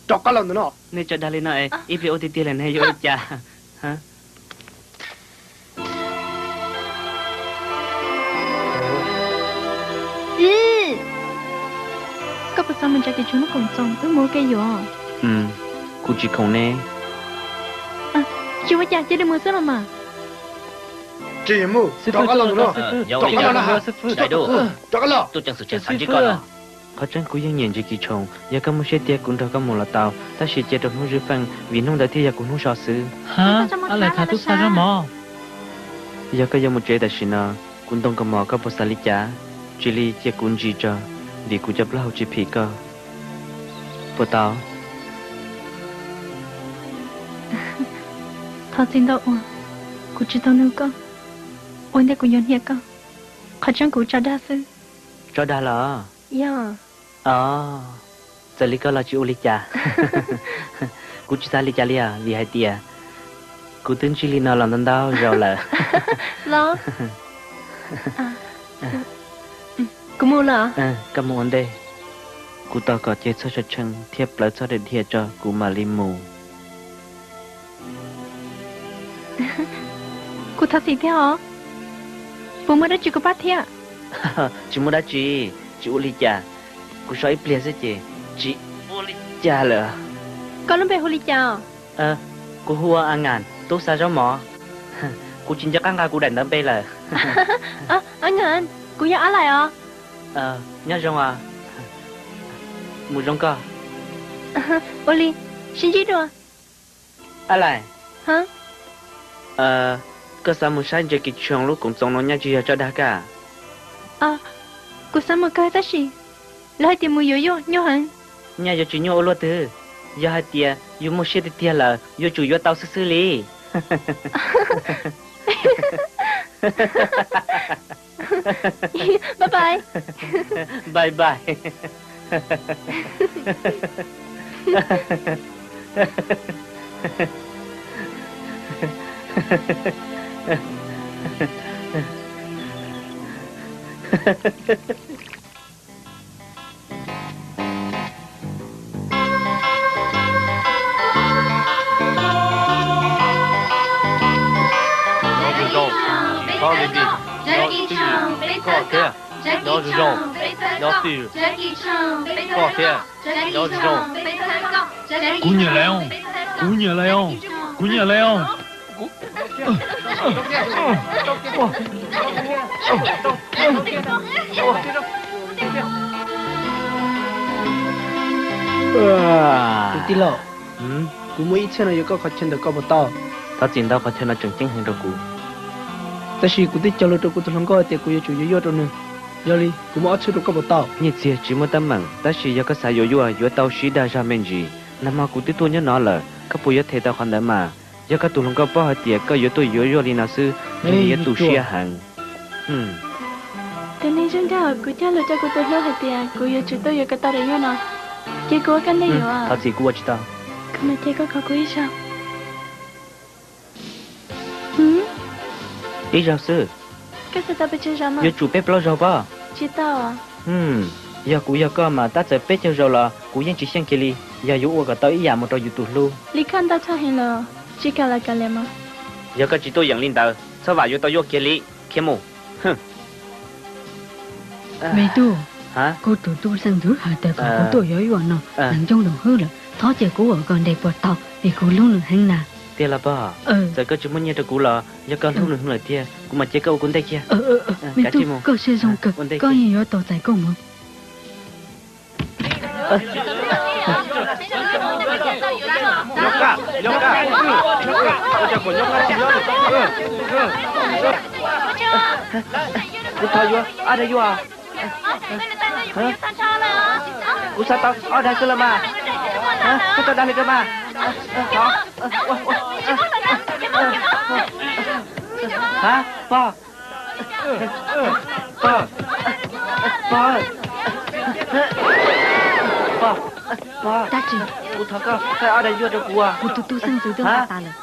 Rov qab los ntawm no. Nej tso dag li no es ib pliag ua tiag tiag lawm ne yuav ua li cas? Koj puas xav mus ntsia tim tshooj lub koom txoos wb mus ua ke yuav? Kuv tsis khoom ne. Tsis ua cas, cia li mus xwb los mas. Tsis mus, rov qab los ntawm no. Rov qab los. Qhov tseeb kuv yeej nyiam ntsia kis tshooj, yog koj muaj siab tiag kuv nrog koj mus los tau, tab sis cia rau hnub zwb feej vim hnub ntawd thiaj yog kuv hnub so xwb. Hab, ab lais tham tub xa zaub mov. Yog koj yuav mus tsev tam sim no, kuv ntoo kaus mom koj puas xav li cas? Tsis li cia kuv ntsis tso, vim kuv cov plaub hau tsis phim koj. Puas tau? Thov txim ntau uas kuv tsis tau nug koj, ua ntej kuv yuav hnia koj. Qhov tseeb kuv tso dag xwb. Tso dag los? Yog. Os, txawm li koj los tsis ua li cas. Kuv tsis xav li cas li os, vim hais tias kuv twb ntsib li no los ntau ntau zaus lawm. Los, kuv mus lawm. Koj mus ua ntej. Kuv tos kom ceg txhob tshee tshee thiab plawv txhob dhia dhia tso kuv mam li mus. Kuv thov txim tiag os. Puas muaj dab tsi kuv pab thiab? Tsis muaj dab tsi, tsis ua li cas. Kuv so ib pliag xwb ces tsis ua li cas lawm. Koj lub npe hu li cas? Kuv hu ua A Ngas, tub xa zaub mov. Kuv tsis nco qab nqa kuv daim ntawv npe lawm. A Ngas, kuv yog Ab Laim os. Nyob zoo os. Mus zoo koj. Ua li, sib ntsib dua. Ab Laim, koj xav mus saib ntsia kis tshooj lub koom txoos no nyaj tsis yog tso dag koj? Kuv xav mus kawg tab sis lawv hais tias mus yuav yuaj nyuaj heev. Nyaj yuav tsis nyuaj ua luaj twg, yog hais tias yus muaj siab tiag tiag lawm yuav tsum yuav tau xwb xwb li. Bye bye. Bye bye. Nyob zoo zoo, tsis txhob li li, nyob twj ywm koj thiab. Nyob zoo zoo, nyob twj ywm koj thiab. Nyob zoo zoo. Kuv nyiam lawm os, kuv nyiam lawm os, kuv nyiam lawm os. Tus tij laug, kuv muaj ib txhiab no yuav koj qhov chaw ntawm koj puas tau? Thov txim ntau, qhov chaw no tseem ceeb heev rau kuv. Tab sis kuv twb cog lus rau kuv tus hluas nkauj hais tias kuv yuav tsum yuav yuaj rau nws, yog li kuv muab ob txhiab rau koj puas tau? Nyiaj txiag tsis muaj teeb meem, tab sis yog koj xav yuav yuaj yuav tau sib dag zog me ntsis. Nag hmo kuv twb tuaj nyob no lawm, koj puas yuav them tau qhov ntawd mas? Yog koj tus hluas nkauj paub hais tias koj yuav tuaj yuav yuaj li no xwb, ntshe nws yuav tu siab heev. Tus neeg zoo nkauj, kuv cog lus rau kuv tus hlub hais tias kuv yuav tsum tuaj yuav kom tau daim yuaj no, ces kuv ua koj ntej yuav. Thov txim, kuv ua tsis tau. Koj mam cia koj kho kuv ib zaug. Ib zaug xwb. Koj xav tau pes tsawg zaus mas? Yuav tsum peb plaub zaug pob. Tsis tau. Yog kuv yog koj mas tab txawm peb caug zaus los kuv yeej tsis xyeej kiag li, yog yuav ua kom tau ib yam mus rau yus tus hlub. Li koj ntau tshaj heev los tsis kam los kav liam mas. Yog koj tsis tuaj yeem li ntawd, txhob vam yuav tau yuaj kiag li, khiav mus. Me tub, kuv tus tub xeej ntxwv hais tias kom kuv tuaj yuav yuaj no, nws coob lus hwb lawm, thov cia kuv ua koj ntej puas tau, vim kuv hlub nws heev na. Tiag los pog? Txawm koj tsis muaj nyiaj rau kuv los yog koj hlub nws heev lawm tiag, kuv mam cia koj ua kuv ntej kiag. Me tub, koj siab zoo kawg, koj yeej yuav tau txais koj mus. Kuv thov yuav ob daim yuaj. Kuv xav tau ob daim xwb los mas. Koj tau dag li koj mas. Pog, pog, pog, pog, kuv thov koj txais ob daim yuaj rau kuv. Kuv tus tub xeej ntxwv twb nqa tas lawm.